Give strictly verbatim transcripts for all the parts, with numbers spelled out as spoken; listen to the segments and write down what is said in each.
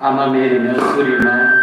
Ama Mary no surima,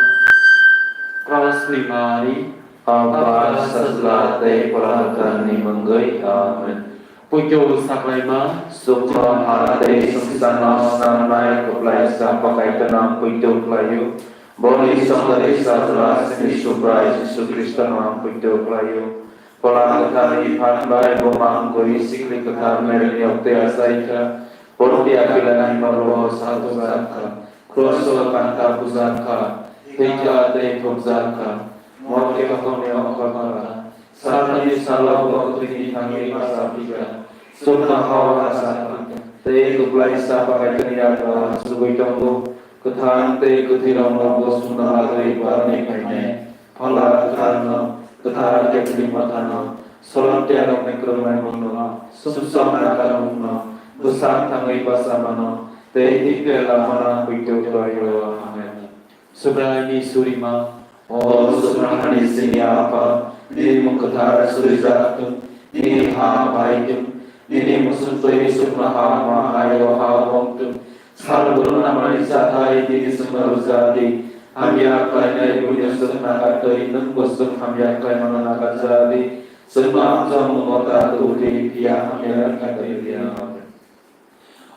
Cross ni mari, Aba, Sajla tei Phola Kwthar ni mungwi. Amen. Puitu saklaima, Sukno ha tei swngcharno snamnai Kwplaisa Pakaitwrwng puitu khlaio. Boni chongdari Sajla chini Subrai Jisu Khristono ang puitu khlaio. Phola Kwtharni phan bai bo mangkui sikli kwthar Maryni oktwi achaikha. Ponti Pilatni norbo satukjakha. Kroso kanta bujakha. Thwikha tei thopjakha. Morke hathokni ongkhorkha. Sathani salo bo kwthwini thangwi bacha phikha. Chuknohao bacha phikha. Tei Kwplaisa Pakaitwrwngni yago achugwi tongo. Kwthang tei kwthwirokno bo sumna bagwi barwi phainai. Phola Kwtharno, Kwthar Catholic Mothano, Solomtiarokni kwrwngnaimungno, sumsok nakarmungno, bwsang thangwi bachamano, tei tikle lamano puitu khlaio. Amen. Subraini surima. O Subraini sini Apha, nini mung kwthar surijak thung, nini ha phai thung, nini muchung twi suknoha ma haio ha wng thung. Sal bwrwng namani chathai tini chwngno rwja di. Hamya khlainai buino chwng nakar twi nwng bo chwng hamya khlaimano nakarja di. Chwngno amchommungo ta tubu di, phiya hamya rwngkha twi di. Amen.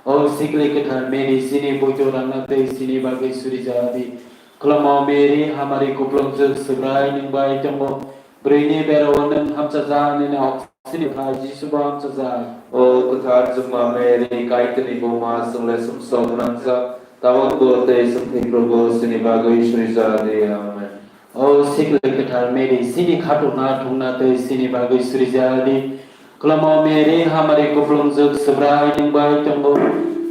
O sikli kwthar Mary, chini buitu rangna tei chini bagwi surija di. Khulumao Mary, hamari kuplungjwk, Subrai nwng bai tongo. Bwrwini berao nwng hamchajak, nini oksini bwthai Jisu bo hamchajak. O kwthar chwngma Mary, Kaitorni buma, chwng le sumsok gwnangjak, tabukbo tei chwng thwi phurubo chini bagwi surija di. Amen. O sikli kwthar Mary, chini khatukna thungna tei chini bagwi surija di. Khulumao Mary, hamari kuplungjwk, Subrai nwng bai tongo.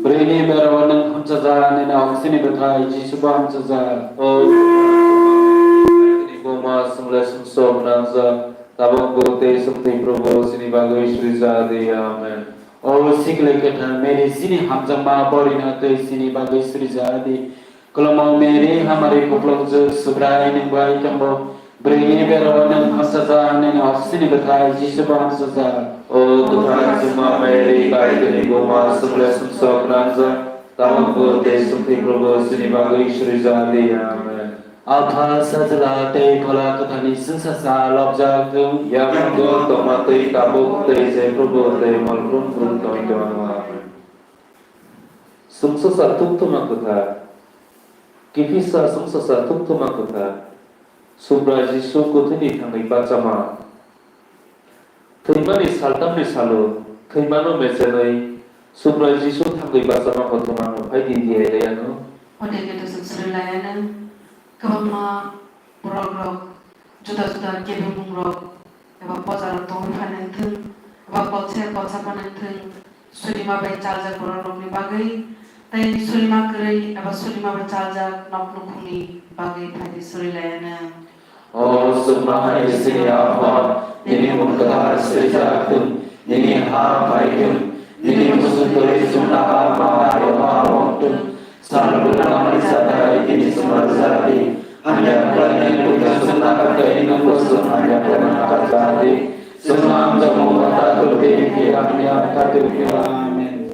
Bwrwini berao nwng hamchajak, nini oksini bwthai Jisu bo hamchajak. O kwthar chwngma Mary, Kaitorni buma, chwng le sumsok gwnangjak, tabukbo tei chwng thwi phurubo chini bagwi surija di. Amen. O sikli kwthar Mary, chini hamjakma borina tei chini bagwi surija di. Khulumao Mary, hamari kuplungjwk, Subrai nwng bai tongo. Bwrwini berao nwng hamchajak, nini oksini bwthai Jisu bo hamchajak. O kwthar chwngma Mary, Kaitorni buma, chwng le sumsok gwnangjak, tabukbo tei chwng thwi phurubo chini bagwi surija di. Amen. Apha, Sajla tei Phola Kwtharni chwngsacha lobjak thung. Yamungo tongma twi tabuk tei je phurubo tei molprum prum tongwi tongma. Amen. Chwngsacha thukthuma kwthar. Kiphilsa chwngsacha thukthuma kwthar. Subrai Jisu kwthwini thangwi bachama. Thwimani saltamni salo thwimano mechenwi Subrai Jisu thangwi bachama kothomano phai di di ailaiano. Hode khe to chwng swrwng laiano. Kwbangma borok rok juda juda kebimungrok eba bojaro tongwi phanang thung, eba kolse kolsa phanang thung, surima bai chaljak borok rokni bagwi, tei surima kwrwi eba surima bai chaljak nok nukhungni bagwi phaidi suri laiano. O chwngma hai chini Apha, nini mung kwthar swijak thung, nini ha phai thung, nini muchung twi chwngno ha ma ha rw ma wng thung. Sal bwrwngni chathai tini chwngno rwja di. Hamya khlainai buino chwngno kha tei nwngbo chwng hamya khlainai kha rwja di. Chwngno hamjakmung ta tubudi, hamya ta tubudi. Amen.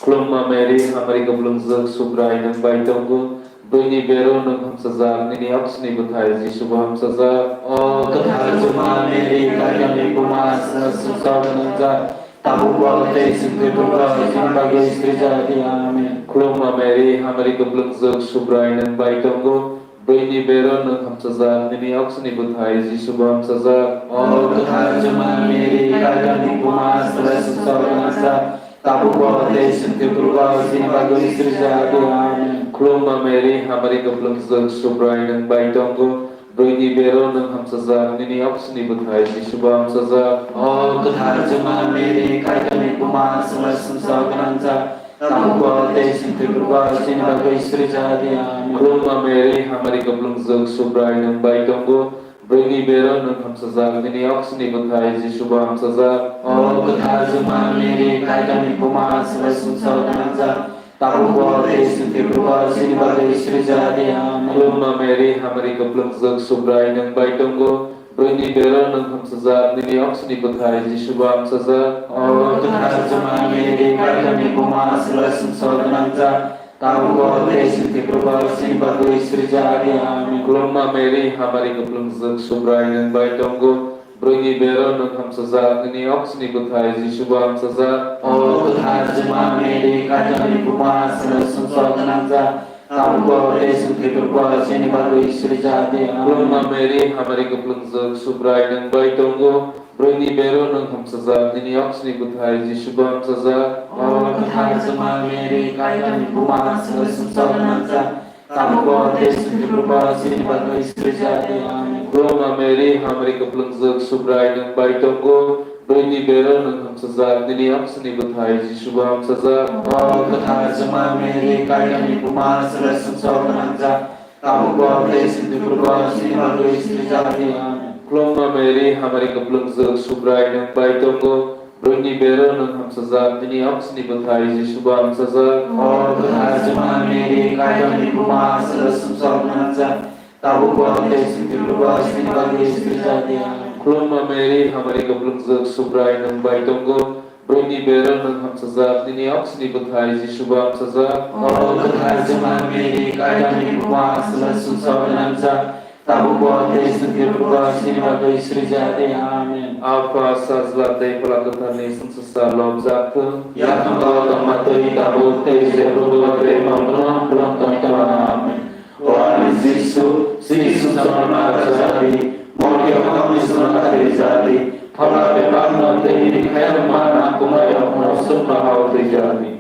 Khulumma Mary, hamari kwplwngjwk, Subrai nwng bai tongo. Bwrwini bero nwng hamchajak, nini oksini bwthai Jisu bo hamchajak. O kwthar chwngma Mary, Kaitorni buma, chwngno sumsok gwnangjak. Tabukbo tei chwng thwi phurubo chini bagwi swijak di. Amen. Khulumma Mary, hamari kwplwngjwk, Subrai nwng bai tongo. Bwrwini bero nwng hamchajak, nini oksini bwthai Jisu bo hamchajak. O kwthar chwngma Mary, Kaitorni buma, chwng le sumsok gwnangjak. Tabukbo tei chwng thwi phurubo chini bagwi swijak di. Amen. Khulumma Mary, hamari kwplwngjwk, Subrai nwng bai tongo. Bwrwini bero nwng hamchajak, nini oksini bwthai Jisu bo hamchajak. O kwthar chwngma Mary, Kaitorni buma, chwng le sumsok gwnangjak, tabukbo tei chwng thwi phurubo chini bagwi swijak di. Amen. Khulumma Mary, hamari kwplwngjwk, Subrai nwng bai tongo. Bwrwini bero nwng hamchajak, nini oksini bwthai Jisu bo hamchajak. O kwthar chwngma Mary, Kaitorni buma, chwng le sumsok gwnangjak, tabukbo tei chwng thwi phurubo chini bagwi swijak di. Amen. Khulumma Mary, hamari kwplwngjwk, Subrai nwng bai tongo. Bwrwini bero nwng hamchajak, nini oksini bwthai Jisu bo hamchajak. O kwthar chwngma Mary, Kaitorni buma, chwng le sumsok gwnangjak, Tabukbo tei chwng thwiphrubo chini bagwi sirjak di. Amen. Khulumma Mary, hamari kwplwngjwk, Subrai nwng bai tongo. Bwrwini bero nwng hamsajak, nini oksni bwthai Jisubo hamsajak. O kwthar chwngma Mary, Kaitorni buma, chwngno sumsok gwnangjak, tabukbo tei chwng thwiphrubo chini bagwi sirjak di. Amen. Khulumma Mary, hamari kwplwngjwk, Subrai nwng bai tongo. Bwrwini bero nwng hamsajak, nini oksni bwthai Jisubo hamsajak. O kwthar chwngma Mary, Kaitorni buma, chwngno sumsok gwnangjak, tabukbo tei chwng thwiphrubo chini bagwi sirjak di. Amen. Khulumma Mary, hamari kwplwngjwk, Subrai nwng bai tongo. Bwrwini bero nwng hamsajak, nini oksni bwthai Jisubo hamsajak. O kwthar chwngma Mary, Kaitorni buma, chwngno sumsok gwnangjak, tabukbo tei chwng thwiphrubo chini bagwi sirjak di. Amen. Khulumma Mary, hamari kwplwngjwk, Subrai nwng bai tongo. Bwrwini bero nwng hamsajak, nini oksni bwthai Jisubo hamsajak. O kwthar chwngma Mary, Kaitorni buma, chwngno sumsok gwnangjak, tabukbo tei chwng thwiphrubo chini bagwi sirjak di. Amen. Khulumma Mary, hamari kwplwngjwk, Subrai nwng bai tongo. Bwrwini bero nwng hamsajak, nini oksni bwthai Jisubo hamsajak. O kwthar chwngma Mary, Kaitorni buma, chwngno sumsok gwnangjak, tabukbo tei chwng thwiphrubo chini bagwi sirjak di. Amen. Apha, Sajla tei Phola Kwtharni chwngsasa lobjak thung. Yakhango tongma twi tabuk tei jephrubo tei moklong tong tongma. Amen. O ani Jisu, chini sumsokno nakarjak di, mothiya khoroknwi chwngno nakarjak di, phola bebakno tei bini khayokma nangkuknairokno chuknohao twijak di.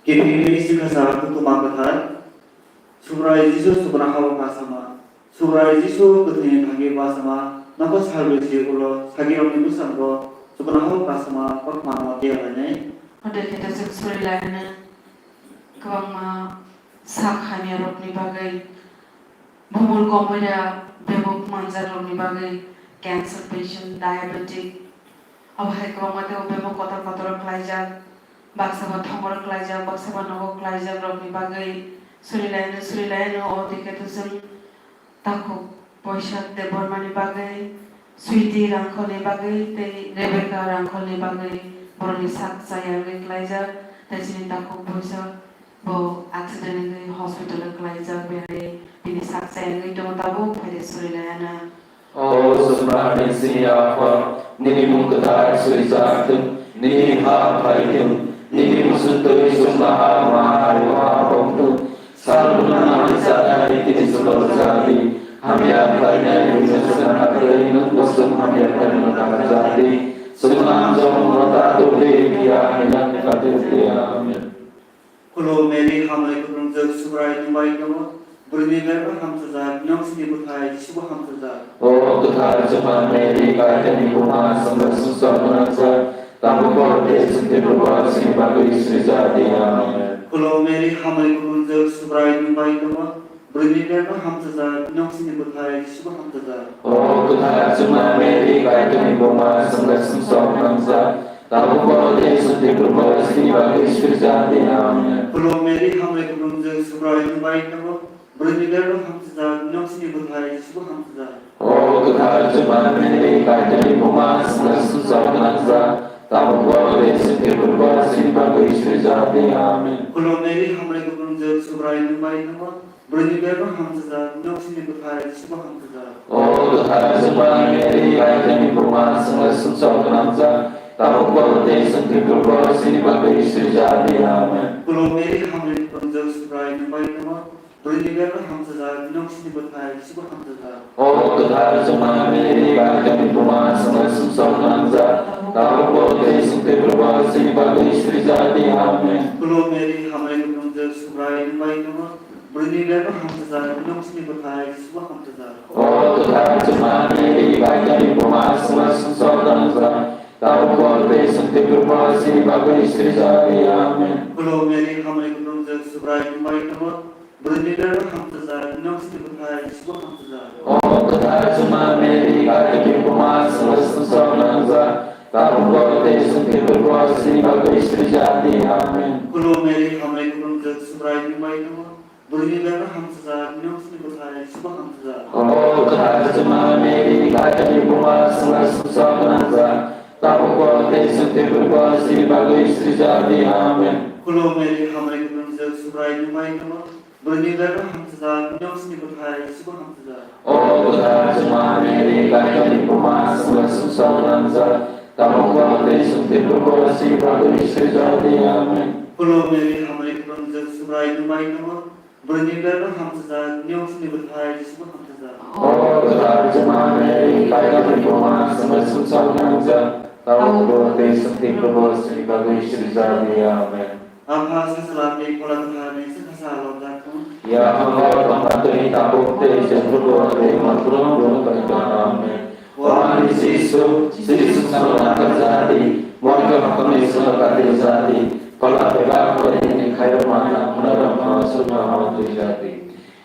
Kiphilni sikha sa kuthuma kwthar, Subrai Jisu chuknohao kasama, Subrai Jisu kwthwini thangwi bachama, nogo salbrwi si ulo sagirokni bwskango chuknohao kasama kothomano tiyar lainai. Hwnkhe khe chwng suri lainai. Kwbangma sak hamyarokni bagwi, bumul komoira bebuk manjakrokni bagwi, cancer patient, diabetic, abo hai kwbangma teibo bebuk kotor kotor klaijak, baksa bo thongoro klaijak, baksa bo nogo klaijakrokni bagwi surilaino surilaino o twi khe chwng Takhuk Boisak Debbarmani bagwi, Sweety Rangkholni bagwi tei Rebecca Rangkholni bagwi borokni sak chayagwi klaijak, tei chini takhuk Boisak bo accident wngwi hospital o klaijak, bini sak chayagwi tongo, tabuk phaide surilaiyana. O Subrai Jisu, Apha, nini mung kwthar surijak thung, nini ha phai thung, nini muchung twi chwngno ha ma hai o ha bong thung. Sal bwkhwnani chaknai tini chwngno rwjak di. Hamya khlainai buino chwngno nakarwi nwng bo chwng hamya khlainano nakarjak di. Chwngno amjokmungno ta tubri phiya hamya khlaitubri. Amen. Khulum Mary, hamari kwplwngjwk, Subrai nwng bai tongo. Bwrwini bebak hamsajak, nini oksni bwthai Jisubo hamsajak. O kwthar chwngma Mary, Kaitorni buma, chwngno sumsok gwnangjak, tabukbo tei chwng thwiphrubo chini bagwi srijak di. Amen. Khulum Mary, hamari kwplwngjwk, Subrai nwng bai tongo. Bwrwini bebak hamsajak, nini oksni bwthai Jisubo hamsajak. O kwthar chwngma Mary, Kaitorni buma, chwngno sumsok gwnangjak, tabukbo tei chwng thwiphrubo chini bagwi srijak di. Amen. Khulum Mary, hamari kwplwngjwk, Subrai nwng bai tongo. Bwrwini bebak hamsajak, nini oksni bwthai Jisubo hamsajak. O kwthar chwngma Mary, Kaitorni buma, chwngno sumsok gwnangjak, tabukbo tei chwng thwiphrubo chini bagwi srijak di. Amen. Khulum Mary, hamari kwplwngjwk, Subrai nwng bai tongo. Bwrwini bebak hamsajak, nini oksni bwthai Jisubo hamsajak. O kwthar chwngma Mary, Kaitorni buma, chwngno sumsok gwnangjak, tabukbo tei chwng thwiphrubo chini bagwi srijak di. Amen. Khulum Mary, hamari kwplwngjwk, Subrai nwng bai tongo. Bwrwini bebak hamsajak, nini oksni bwthai Jisubo hamsajak. O kwthar chwngma Mary, Kaitorni buma, chwngno sumsok gwnangjak, tabukbo tei chwng thwiphrubo chini bagwi srijak di. Amen. Khulum Mary, hamari kwplwngjwk, Subrai nwng bai tongo. Bwrwini bebak hamsajak, nini oksni bwthai Jisubo hamsajak. O kwthar chwngma Mary, Kaitorni buma, chwngno sumsok gwnangjak, tabukbo tei chwng thwiphrubo chini bagwi srijak di. Amen. Khulum Mary, hamari kwplwngjwk, Subrai nwng bai tongo. Bwrwini bebak hamsajak, nini oksni bwthai Jisubo hamsajak. O kwthar chwngma Mary, Kaitorni buma, chwngno sumsok gwnangjak, tabukbo tei chwng thwiphrubo chini bagwi srijak di. Amen. Khulum Mary, hamari kwplwngjwk, Subrai nwng bai tongo. Bwrwini bebak hamsajak, nini oksni bwthai Jisubo hamsajak. O kwthar chwngma Mary, Kaitorni buma, chwngno sumsok gwnangjak, Tabukbo tei chwng thwiphurubo chini bagwi srijak di. Amen. Khulum Mary, hamari kwplwngjak, Subrai nwng bai tongo. Bwrwini bebak hamsajak, nini ongsini bwthai Jisubo hamsajak. O kwthar chwngma Mary, Kaitorni buma, chwngno sumsok nangjak, tabukbo tei chwng thwiphurubo chini bagwi srijak di. Amen. Khulum Mary, hamari kwplwngjak, Subrai nwng bai tongo. Bwrwini bebak hamsajak, nini ongsini bwthai Jisubo hamsajak. O kwthar chwngma Mary, Kaitorni buma, chwngno sumsok nangjak, tabukbo tei chwng thwiphurubo chini bagwi srijak di. Amen. Apha, Sajla tei Phola Kwtharni chwngsacha lobjak thung. Yaphango tongma twi tabuk tei chwng thwiphurubo tei malbrum brum tongthok. Amen. O ani Jisu, chini sumsokno nakarjak di, monkhe hakhorni salo katirjak di, phola bebak nini khairokma nangmano chwngno hamtwijak di.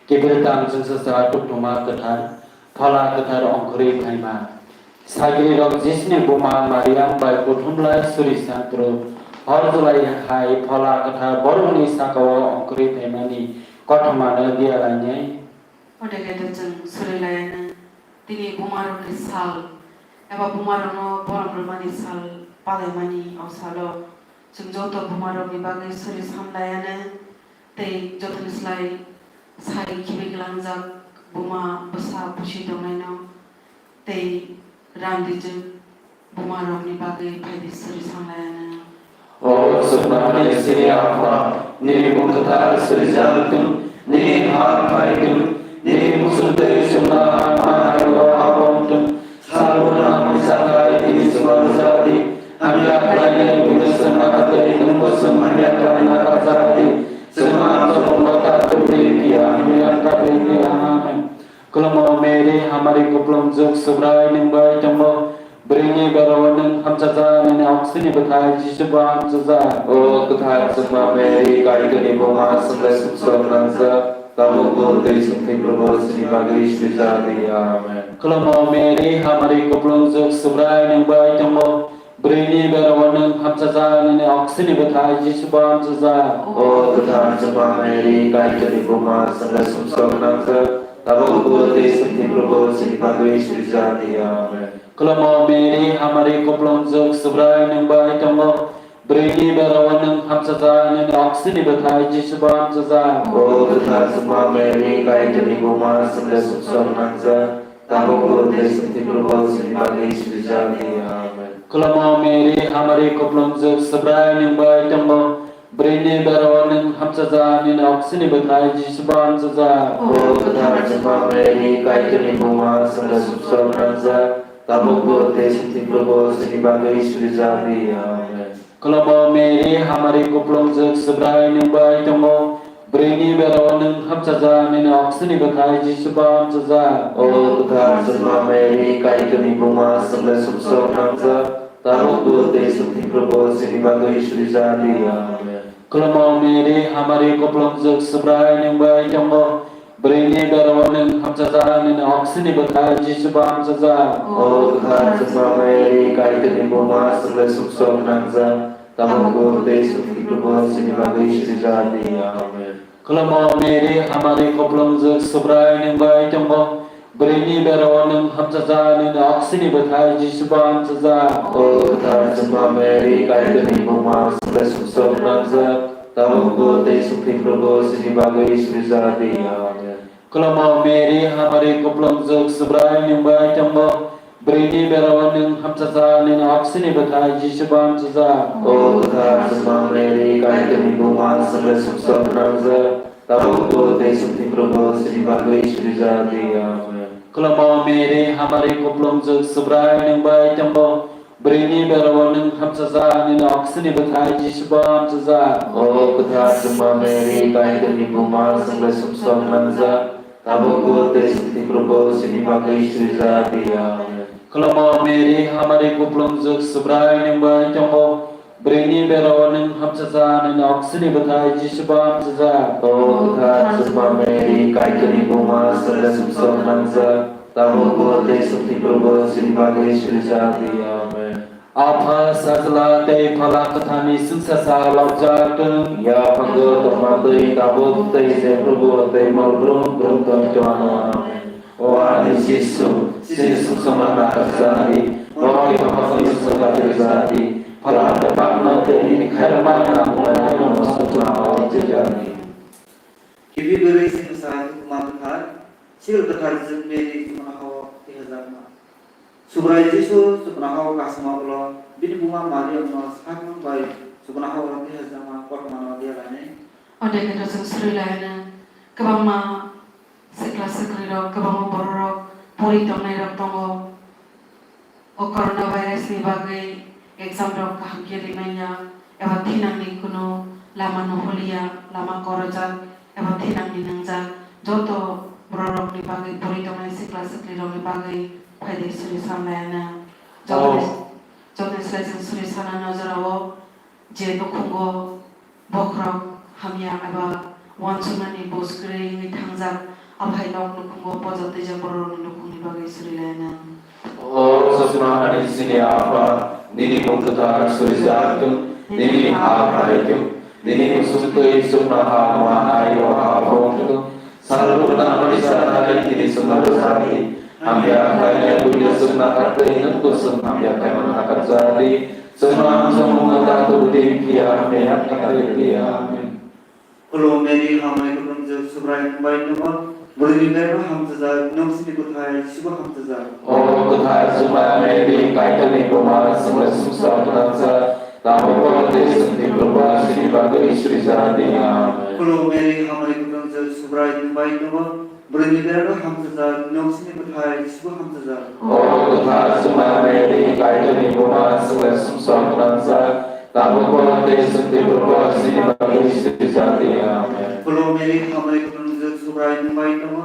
Kiphiltham chwngsacha Tubthuma Kwthar, Phola Kwthar ongkhorwi phaima. Sagrirok Jisuni buma Mariam bai kuthumlai suri santru, hor julai hai Phola Kwthar borokni sakao ongkhorwi phaimani kothomano diya lainai. Ode khe chwng suri laianw, tini bumarokni sal, eba bumarokno borom rwmani sal palaimani o salo chwng joto bumarokni bagwi suri sam laianw, tei jotoni slai sai khibi glangjak buma bwsa busi tongnaino tei randijwk bumarokni bagwi phaidi suri sam laianw. O chwngmani chini Apha, nini mung kwthar suri jak thung, nini ha phai thung, nini muchung twi chwngno hamya hai o habong thung. Salboni nangmani chakhai tini chwngno rwjak di, hamya khlainai buino chwng nakha tei nwngbo chwng hamya khlaina rwjak di. Chwngno ang chwngno ta tubui phiya hamya khlainai. Amen. Khulumo Mary, hamari kuplung juk, Subrai nwng bai tongo. Bwrwini bera-o nwng hamchajak, nini oksini bwthai Jisu bo hamchajak. O kwthar chwngma Mary, Kaitorni buma, chwngno sumsok nangjak, tabukbo tei chwng thwiphurubo chini bagwi sijak di. Amen. Khulumo Mary, hamari kuplung juk, Subrai nwng bai tongo. Bwrwini bera-o nwng hamchajak, nini oksini bwthai Jisu bo hamchajak. O kwthar chwngma Mary, Kaitorni buma, chwngno sumsok nangjak, tabukbo tei chwng thwiphurubo chini bagwi sijak di. Amen. Khulumo Mary, hamari kuplung juk, Subrai nwng bai tongo. Bwrwini bera-o nwng hamchajak, nini oksini bwthai Jisu bo hamchajak. O kwthar chwngma Mary, Kaitorni buma, chwngno sumsok nangjak, tabukbo tei chwng thwiphurubo chini bagwi sijak di. Amen. Khulumo Mary, hamari kuplung juk, Subrai nwng bai tongo. Bwrwini bera-o nwng hamchajak, nini oksini bwthai Jisu bo hamchajak. O kwthar chwngma Mary, Kaitorni buma, chwngno sumsok nangjak, tabukbo tei chwng thwiphurubo chini bagwi sijak di. Amen. Khulumo Mary, hamari kuplung juk, Subrai nwng bai tongo. Bwrwini bera-o nwng hamchajak, nini oksini bwthai Jisu bo hamchajak. O kwthar chwngma Mary, Kaitorni buma, chwngno sumsok nangjak, tabukbo tei chwng thwiphurubo chini bagwi sijak di. Amen. Khulumo Mary, hamari kuplung juk, Subrai nwng bai tongo. Bwrwini bera-o nwng hamchajak, nini oksini bwthai Jisu bo hamchajak. O kwthar chwngma Mary, Kaitorni buma, chwngno sumsok nangjak, tabukbo tei chwng thwiphurubo chini bagwi sijak di. Amen. Khulumo Mary, hamari kuplung juk, Subrai nwng bai tongo. Bwrwini bera-o nwng hamchajak, nini oksini bwthai Jisu bo hamchajak. O kwthar chwngma Mary, Kaitorni buma, chwngno sumsok nangjak, tabukbo tei chwng thwiphurubo chini bagwi sijak di. Amen. Khulumo Mary, hamari kuplung juk, Subrai nwng bai tongo. Bwrwini bera-o nwng hamchajak, nini oksini bwthai Jisu bo hamchajak. O kwthar chwngma Mary, Kaitorni buma, chwngno sumsok nangjak, tabukbo tei chwng thwiphurubo chini bagwi sijak di. Amen. Khulumo Mary, hamari kuplung juk, Subrai nwng bai tongo. Bwrwini bera-o nwng hamchajak, nini oksini bwthai Jisu bo hamchajak. O kwthar chwngma Mary, Kaitorni buma, chwngno sumsok nangjak, tabukbo tei chwng thwiphurubo chini bagwi sijak di. Amen. Khulumo Mary, hamari kuplung juk, Subrai nwng bai tongo. Bwrwini bera-o nwng hamchajak, nini oksini bwthai Jisu bo hamchajak. O kwthar chwngma Mary, Kaitorni buma, chwngno sumsok nangjak, tabukbo tei chwng thwiphurubo chini bagwi sijak di. Amen. Apha, Sajla tei Phola Kwtharni chwngsacha lobjak thung. Yaphango tongma twi tabuk tei jephrubo tei mol brum brum tongthok. Amen. O ani Jisu, chini sumsokno nakarjak di, monkhe hakhorni salo katirjak di. Subrai Jisu chuknohao kasima ulo bini buma Mariamno sakno bai chuknohao tei hajama kothomano diya lainai. Ode khe to chwng suri lainai. Kwbangma sikla siklirok, kwbangma bororok pori tongnairok tongo. O coronavirus ni bagwi exam rok kaham khe rimanya, eba thinangni kunu lama nuhuliya, lama korojak, eba thinangni nangjak, joto bororokni bagwi, pori tongnai sikla siklirokni bagwi phaidi suri sanlayana. Joto Oh. Joto slai chwng suri sana nojora o je nukhungo bokhorok hamya eba uansuknani bus kwrwi wngwi thangjak, aphai nok nukhungo poja twijak bororokni nukhungni bagwi suri lainai. O chuknohani chini Apha, nini mung kwthar surijak thung, nini ha phai thung, nini muchung twi chuknoha mwnai o ha phung thung. Salbrum nangmani chanai tini chwngno rwjak di. Hamya khlaina buino chwng nakartwi nwng bo chwng hamya khlaimano nakarjak di. Chwngno ang chongmungno ta tubu di, phiya hamya hamya khlai di. Amen. Khulum Mary, hamari kwplwngjak, Subrai nwng bai tongo. Bwrwini bebak hamchajak, nwng chini bwthai Jisubo hamchajak. O kwthar chwngma Mary, Kaitorni buma, chwngno sumsok gwnangjak, tabukbo tei chwng thwiphrubo chini bagwi surijak di. Amen. Khulum Mary, hamari kwplwngjak, Subrai nwng bai tongo. Bwrwini bebak hamchajak, nwng chini bwthai Jisubo hamchajak. O kwthar chwngma Mary, Kaitorni buma, chwngno sumsok gwnangjak, tabukbo tei chwng thwiphrubo chini bagwi surijak di. Amen. Khulum Mary, hamari kwplwngjak, Subrai nwng bai tongo.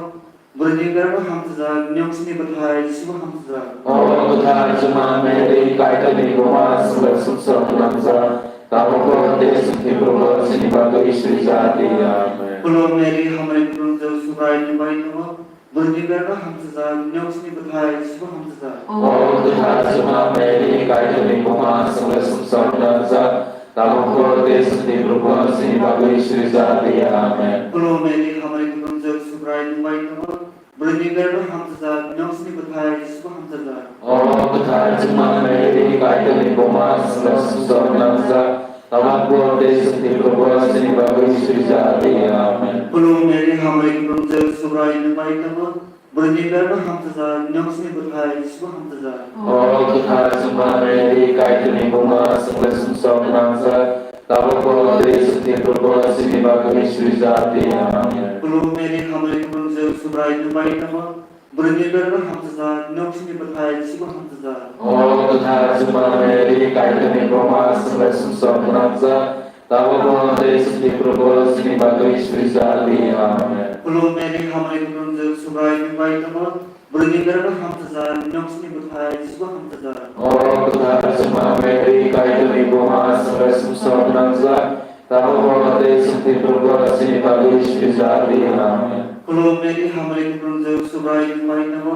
Bwrwini bebak hamchajak, nwng chini bwthai Jisubo hamchajak. O kwthar chwngma Mary, Kaitorni buma, chwngno sumsok gwnangjak, tabukbo tei chwng thwiphrubo chini bagwi surijak di. Amen. Khulum Mary, hamari kwplwngjak, Subrai nwng bai tongo. Bwrwini bebak hamchajak, nwng chini bwthai Jisubo hamchajak. O kwthar chwngma Mary, Kaitorni buma, chwngno sumsok gwnangjak, tabukbo tei chwng thwiphrubo chini bagwi surijak di. Amen. Khulum Mary, hamari kwplwngjak, Subrai nwng bai tongo. Bwrwini bebak hamchajak, nwng chini bwthai Jisubo hamchajak. O kwthar chwngma Mary, Kaitorni buma, chwngno sumsok gwnangjak, tabukbo tei chwng thwiphrubo chini bagwi surijak di. Amen. Khulum Mary, hamari kwplwngjak, Subrai nwng bai tongo. Bwrwini bebak hamchajak, nwng chini bwthai Jisubo hamchajak. O kwthar chwngma Mary, Kaitorni buma, chwngno sumsok gwnangjak, tabukbo tei chwng thwiphrubo chini bagwi surijak di. Amen. Khulum Mary, hamari kwplwngjak, Subrai nwng bai tongo. Bwrwini bebak hamchajak, nwng chini bwthai Jisubo hamchajak. O kwthar chwngma Mary, Kaitorni buma, chwngno sumsok gwnangjak, tabukbo tei chwng thwiphrubo chini bagwi surijak di. Amen. Khulum Mary, hamari kwplwngjak, Subrai nwng bai tongo. Bwrwini bebak hamchajak, nwng chini bwthai Jisubo hamchajak. O kwthar chwngma Mary, Kaitorni buma, chwngno sumsok gwnangjak, tabukbo tei chwng thwiphrubo chini bagwi surijak di. Amen. Khulum Mary, hamari kwplwngjak, Subrai nwng bai tongo.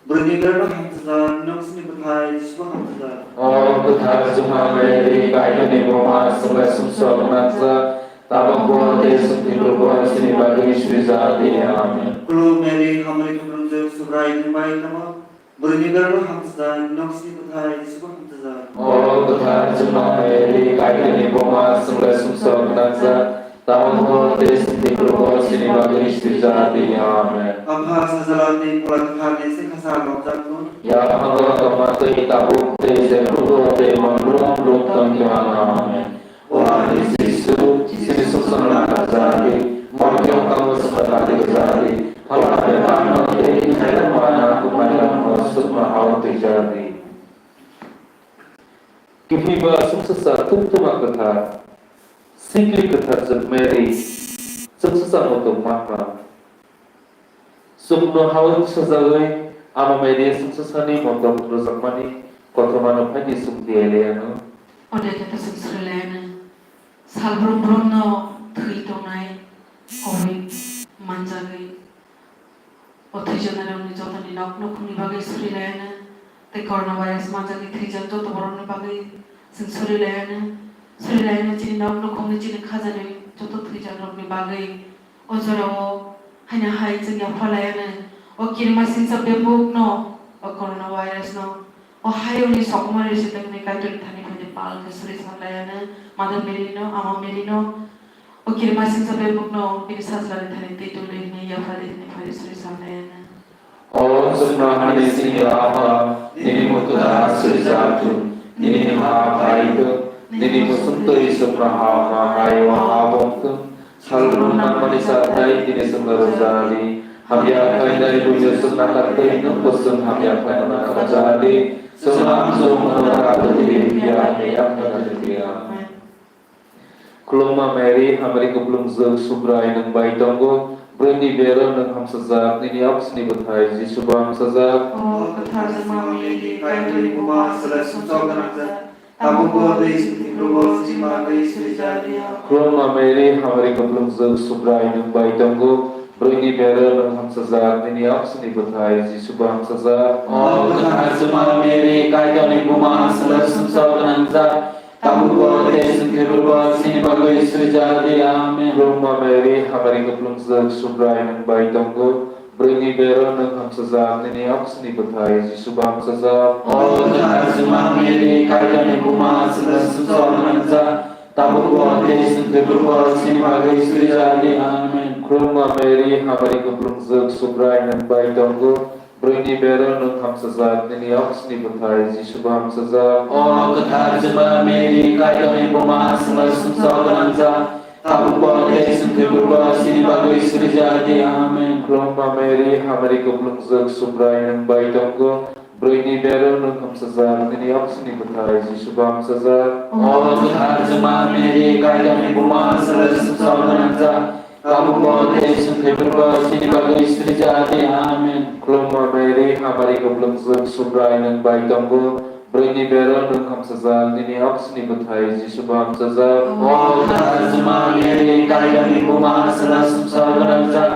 Bwrwini bebak hamchajak, nwng chini bwthai Jisubo hamchajak. O kwthar chwngma Mary, Kaitorni buma, chwngno sumsok gwnangjak, tabukbo tei chwng thwiphrubo chini bagwi surijak di. Amen. Khulum Mary, hamari kwplwngjak, Subrai nwng bai tongo. Bwrwini bebak hamchajak, nwng chini bwthai Jisubo hamchajak. O kwthar chwngma Mary, Kaitorni buma, chwngno sumsok gwnangjak, tabukbo tei chwng thwiphrubo chini bagwi surijak di. Amen. Apha, Sajla tei Phola Kwtharni sikha sa lobjak thung. Yaphango tongma twi tabuk tei jephrubo tei monbrum brum tong thung. Amen. O ani Jisu, chini sumsokno nakarjak di, morkyong tangbo chwngno kati rwjak di, phola bebakno tei thairok mana kumairokno chuknohao twijak di. Kiphilba chwngsasa tungtwma kwthar, sikli kwthar chwng Mary, chwngsasa muchung manma. Chuknohao sajagwi Ama Mary chwngsasani motom rwjakmani kothomano phaidi chwng tiyai laianw. Ode khe to chwng suri laianw. Salbrum brumno thwi tongnai Covid manjagwi, o thwijaknairokni jotoni nok nukhungni bagwi suri laianw. Tei coronavirus manjagwi thwijak joto borokni bagwi chwng suri laianw. Suri laianw chini nok nukhungni, chini khajani joto thwijakrokni bagwi. O jorao haino hai chwng yapha laianw, o kirmasingcha bemukno, o coronavirus no, o hayungni sokomorni sitwngni Kaitorni thani phaidi pal khe suri san laianw, Mother Mary no, Ama Mary no, o kirmasingcha bemukno bini sajlani thani twi tongdi hwnwi yapha di hwnwi phaidi suri san laianw. O Chwngno hani chini Apha, nini mung kwthar swijak thung, nini ha phai thung, nini muchung twi chwngno ha ma hai o ha bo wng thung. Salbrum nangmani cha tei tini chwngno rwja di. Hamya khainai buino chwng nakartwi nwng bo chwng hamya khainano nakarja di. Chwngno amchong hwnwi nakartwi di, phiya hwnwi yakno nakartwi di. Amen. Khulumma Mary, hamari kuplungjwk, Subrai nwng bai tongo. Bwrwini bero nwng hamsajak, nini oksni bwthai Jisu bo hamsajak. O kwthar Juma Mary, Kaitorni buma, swlai sumsok gwnangjak. Tabukbo tei chwng thwiphrubo chini bagwi swijak di. Khulumma Mary, hamari kuplungjwk, Subrai nwng bai tongo. Bwrwini bero nwng hamsajak, nini oksni bwthai Jisu bo hamsajak. O kwthar Juma Mary, Kaitorni buma, swlai sumsok gwnangjak. Tabukbo tei chwng thwiphrubo chini bagwi swijak di. Amen. Khulumma Mary, hamari kuplungjwk, Subrai nwng bai tongo. Bwrwini bero nwng hamsajak, nini oksni bwthai Jisu bo hamsajak. O kwthar Juma Mary, Kaitorni buma, swlai sumsok gwnangjak. Tabukbo tei chwng thwiphrubo chini bagwi swijak di. Amen. Khulumma Mary, hamari kuplungjwk, Subrai nwng bai tongo. Bwrwini bero nwng hamsajak, nini oksni bwthai Jisu bo hamsajak. O kwthar Juma Mary, Kaitorni buma, swlai sumsok gwnangjak. Tabukbo tei chwng thwiphrubo chini bagwi swijak di. Amen. Khulumma Mary, hamari kuplungjwk, Subrai nwng bai tongo. Bwrwini bero nwng hamsajak, nini oksni bwthai Jisu bo hamsajak. O kwthar Juma Mary, Kaitorni buma, swlai sumsok gwnangjak. Tabukbo tei chwng thwiphrubo chini bagwi swijak di. Amen. Khulumma Mary, hamari kuplungjwk, Subrai nwng bai tongo. Bwrwini bero nwng hamsajak, nini oksni bwthai Jisu bo hamsajak. O kwthar Juma Mary, Kaitorni buma, swlai sumsok gwnangjak.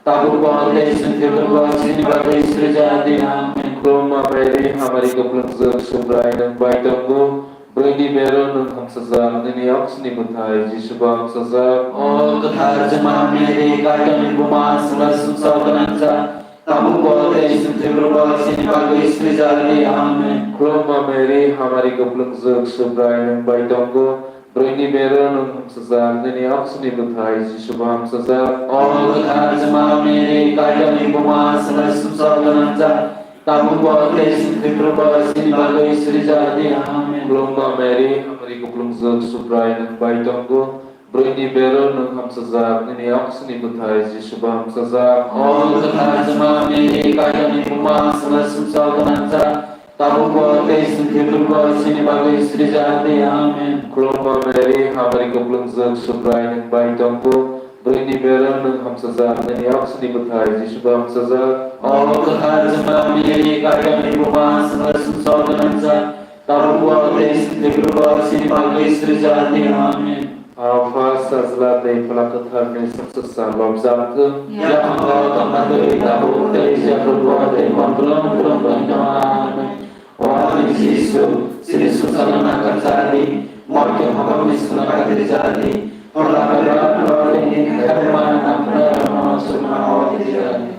Tabukbo tei chwng thwiphrubo chini bagwi swijak di. Amen. Khulumma Mary, hamari kuplungjwk, Subrai nwng bai tongo. Bwrwini bero nwng hamsajak, nini oksni bwthai Jisu bo hamsajak. O kwthar Juma Mary, Kaitorni buma, swlai sumsok gwnangjak. Tabukbo tei chwng thwiphrubo chini bagwi swijak di. Amen. Khulumma Mary, hamari kuplungjwk, Subrai nwng bai tongo. Bwrwini bero nwng hamsajak, nini oksni bwthai Jisu bo hamsajak. O kwthar Juma Mary, Kaitorni buma, swlai sumsok gwnangjak. Tabukbo tei chwng thwiphrubo chini bagwi swijak di. Amen. Khulumma Mary, hamari kuplungjwk, Subrai nwng bai tongo. Bwrwini bero nwng hamsajak, nini oksni bwthai Jisu bo hamsajak. O kwthar Juma Mary, Kaitorni buma, swlai sumsok gwnangjak. Tabukbo tei chwng thwiphrubo chini bagwi swijak di. Amen. Khulumma Mary, hamari kuplungjwk, Subrai nwng bai tongo. Bwrwini bero nwng hamsajak, nini oksni bwthai Jisu bo hamsajak. O kwthar Juma Mary, Kaitorni buma, swlai sumsok gwnangjak. Tabukbo tei chwng thwiphrubo chini bagwi swijak di. Amen. Apha, Sajla tei Phola Kwtharni sumsoksa lobjak wng thung. Yaphango tongma twi tabuk tei jephrubo tei hor kwlwng kwlwng bai no. Amen. O ani Jisu, chini sumsokno nakarjak di, moitwi hokmani songno katirjak di, phola kwrak rok tei nini khairokma nangmani rokno chukmano twijak di.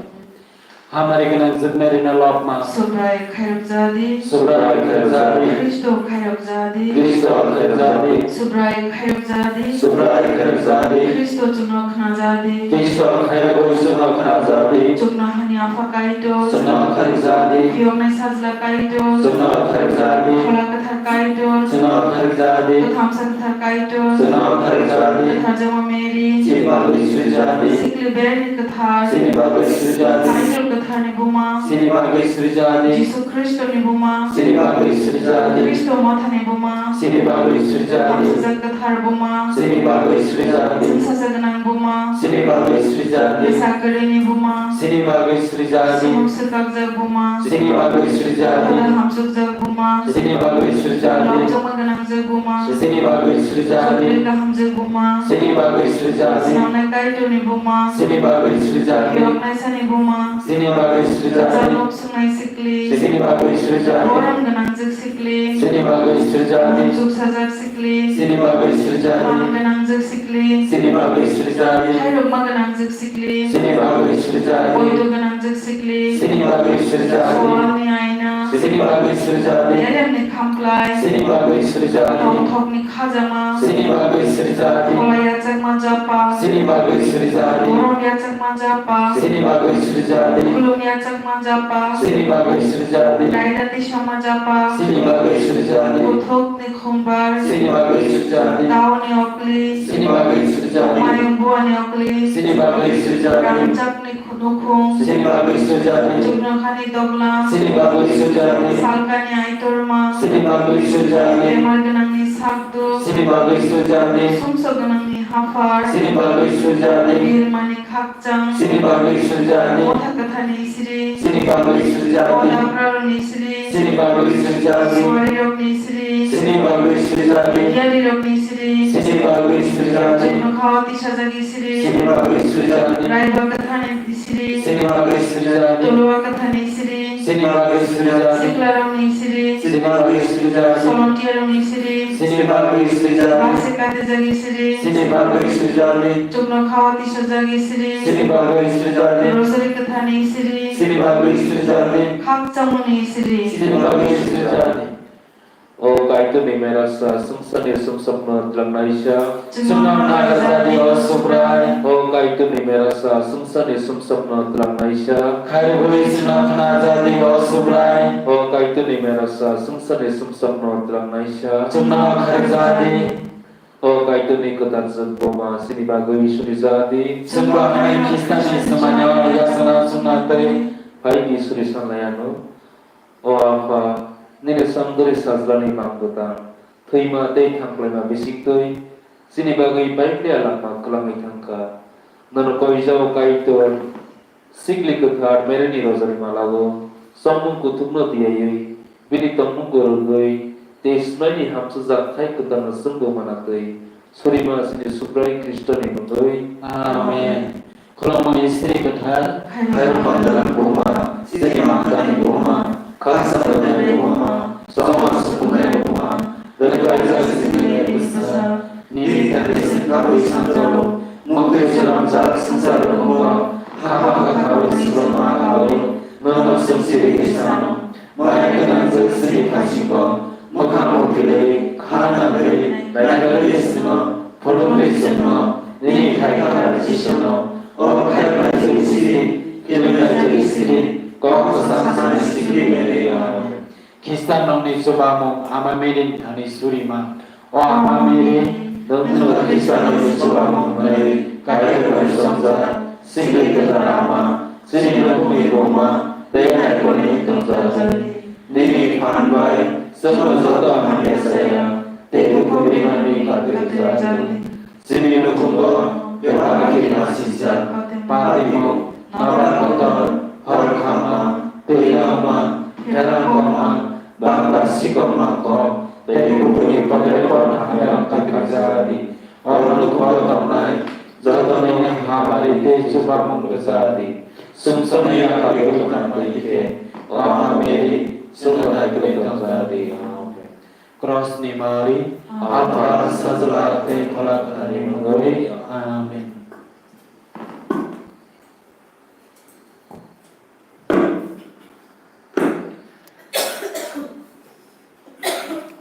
Hamari gwnang Jwknairino lobma. Subrai khairokjadi. Subrai khairokjadi. Khristo khairokjadi. Khristo khairokjadi. Subrai khairokjadi. Subrai khairokjadi. Khristo chwngno khnajadi. Khristo khairokwi chwngno khnajadi. Chuknohani Apha Kaitor. Chwngno khairokjadi. Phiyoknai Sajla Kaitor. Chwngno khairokjadi. Phola Kwthar Kaitor. Chwngno khairokjadi. Kwtham Sakthar Kaitor. Chwngno khairokjadi. Kwthar Joma Mary. Chini bagwi swijadi. Sikli Berni Kwthar. Chini bagwi swijadi. Angel Kwtharni Buma. Chini bagwi swijadi. Jisu Khristoni Buma. Chini bagwi swijadi. Khristo Mothani Buma. Chini bagwi swijadi. Hamsajak Kwthar Buma. Chini bagwi swijadi. Chwngsajak Gwnang Buma. Chini bagwi swijadi. Bwsa kwrwini Buma. Chini bagwi swijadi. Sumuk swkakjak Buma. Chini bagwi swijadi. Hamsukjak Buma. Chini bagwi swijadi. Lobjokma gwnang Buma. Chini bagwi swijadi. Chukli kaham je Buma. Chini bagwi swijadi. Swnamnai Kaitorni Buma. Chini bagwi swijadi. Phiyoknaisani Buma. Chini bagwi swijadi. Jaluk swngnai sikli. Chini bagwi swijadi. Borom gwnang jwk sikli. Chini bagwi swijadi. Chuk sajak sikli. Chini bagwi swijadi. Phan gwnang jwk sikli. Chini bagwi swijadi. Khairokma gwnang jwk sikli. Chini bagwi swijadi. Poito gwnang jwk sikli. Chini bagwi swijadi. Soalni aina. Chini bagwi swijadi. Yeremni khamklai. Chini bagwi swijadi. Tongthokni khajama. Chini bagwi swijadi. Kholai yachakma japa. Chini bagwi swijadi. Borom yachakma japa. Chini bagwi swijadi. Khulum yachakma japa. Chini bagwi swijadi. Raida tisama japa. Chini bagwi swijadi. Kuthukni khumbar. Chini bagwi swijadi. Tauni okli. Chini bagwi swijadi. Mayung buani okli. Chini bagwi swijadi. Rangchakni nukhung. Chini bagwi swijadi. Chuknokhani doglam. Chini bagwi swijadi. Salkani aitorma. Chini bagwi swijadi. Bemar gwnangni sakduk. Chini bagwi swijadi. Sumsok gwnangni haphar. Chini bagwi swijadi. Birmani khakchang. Chini bagwi swijadi. Motha kwthani sri. Chini bagwi swijadi. Moda aprarokni sri. Chini bagwi swijadi. Suarirokni sri. Chini bagwi swijadi. Yarirokni sri. Chini bagwi swijadi. Chuknokhao tisajagwi sri. Chini bagwi swijadi. Raiba kwthani sri. Chini bagwi swijadi. Tuluwa kwthani sri. Chini bagwi swijadi. Siklarokni sri. Chini bagwi swijadi. Solontiarokni sri. Chini bagwi swijadi. Bahse katijagwi sri. Chini bagwi swijadi. Chuknokhao tisajagwi sri. Chini bagwi swijadi. Rosari kwthani sri. Chini bagwi swijadi. Khakchangmani sri. Chini bagwi swijadi. O Kaitorni merasa swngcharni sumsokno twlangnaisa. Chwngno khna rwjadi o Subrai. O Kaitorni merasa swngcharni sumsokno twlangnaisa. Khairogwi chwngno khna rwjadi o Subrai. O Kaitorni merasa swngcharni sumsokno twlangnaisa. Chwngno khairjadi. O Kaitorni kwthar chwng buma chini bagwi suri jadi. Chwngbo hai Khristani swmaiyo yasana chwngno twi. Phaidi suri sanlaiano. O Apha, nini samduri sajlani mang bwtang, thwima tei thanklaima bisingtwi chini bagwi paiklia langma kwlangwi thangkha. Nono koijao Kaitor, sikli kwthar Maryni rojari malao, samung kuthukno tiyaiwi, bini tongmung gorogwi, tei swmaini hamsajak thai kwtalno chwngbo manatwi, Surima chini Subrai Khristoni mungwi. Amen. Khulumui Sri Kwthar. Hai Phandalang Buma, chini Mangkani Buma, Khaksa Rwnai Buma, Chongma Sukunai Buma, Rwkhaijak chini Bwsa, nini thani sengkharwi sanjao, muktwi swnamjak swngchar rwngmung, hama khawi swlwngma hawi, nono swngchirwi sano. Maya gwnang chwng chini phaisingbo, mwkhang bo kwlwi, ha nangwi, naikharwi chwngno, phunukwi chwngno, nini khai kahar Jisuno, o khai bai chwng siri, kiminai chwng siri, kok bwsa sanai siri meri. Amen. Khristan nokni chubamung Ama Mary ni thani surima. O Ama Mary, nwng no Khristanoni chubamung hwnwi Kaitor bai chongjak, chini kwthar Ama, chini nukhungni buma, tei naikolni tongthok. Nini phan bai chwngno joto hamya saya tei bukhuk rimani khatungjakdi. Chini nukhungo bebak khe masijak Patimo, Nobar Kotor, Hor Khamma, Twi Yokma, Pherang Kokma, Bangla Sikokma Kok, tei bukhukni potrebo hamya khatungjakdi. O nukhungo tongnai jotoni hamari tei chubamung rwjakdi. Sumsokni yakarwi tongna bai khe, O Ama Mary, chwngno naikolwi tongjakdi. Amen. Krosni mari, Apha, Sajla tei Phola Kwtharni mungwi. Amen.